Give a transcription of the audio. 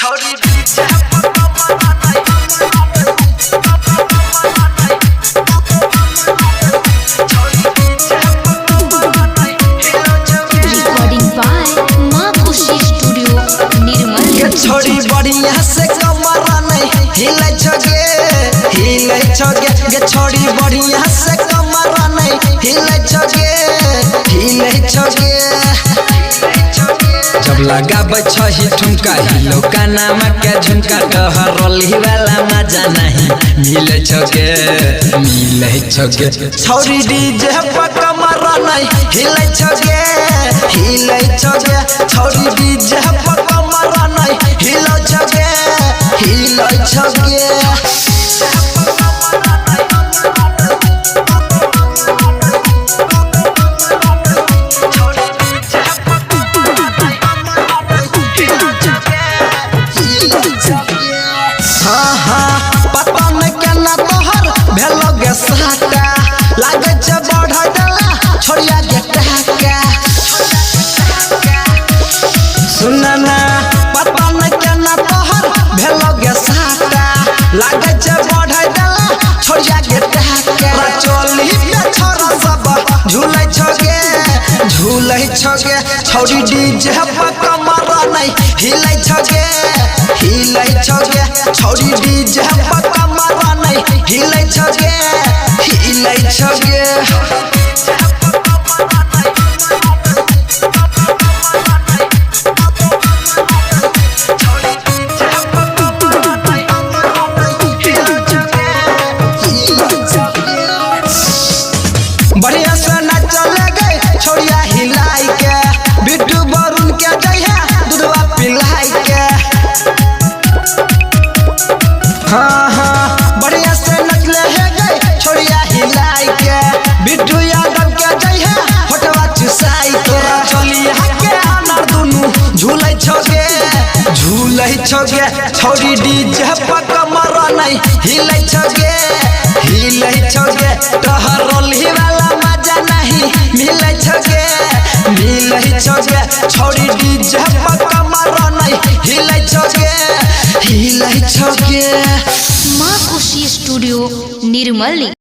छोरी डीजे पर कमर नहीं। छोरी डीजे पर कमर नहीं हिलै छगे। रिकॉर्डिंग बाय माँ खुशी स्टूडियो निर्मल। के छोरी बढ़िया से कमर नहीं हिलै छगे, हिलै छगे। के छोरी बढ़िया से कमर नहीं हिलै छगे, हिलै छगे। जब लगाबै छही ठुमका हिलो कानामा के झुमका, टहरली वाला मजा नहीं मिलै छगे, मिलै छगे। छोरी डीजे पर कमर नहीं हिलै छगे, हिलै छगे। छोरी डीजे पर कमर नहीं हिलै छगे, हिलै छगे। हाँ हाँ, पता नहीं केना तोहर भेलो गे साटा, लागै छै बढ़ देला छोड़िया गे टाका। सुन ना, पता नहीं केना तोहर भेलो गे साटा, लागै छै बढ़ देला छोड़िया गे टाका। चोली पे छोरा सब झूलै छगे, झूलै छगे। छोरी डीजे पर कमर नहीं हिलै छगे, हिलै छगे। छोरी डीजे पर कमर नहीं हिलै छगे, हिलै छगे। बढ़िया से नचल गए छोड़िया हिलाई के, बिट्टू वरुण के जइहा दूधवा पिलाई के। हाँ हाँ, बढ़िया से नचले है गए छोड़िया हिलाई के, बिट्टू यादव के जइहा होटवा चुसाई के। चलिया के अनार दुनू झूलै छगे, झूलै छगे। छोरी डीजे पर कमर नहीं हिलै छगे, हिलै छगे। टहरली वाला मजा नहीं मिलै छगे, मिलै छगे। छोरी डीजे पर कमर नहीं हिलै छगे, हिलै छगे। माँ खुशी स्टूडियो निर्मली।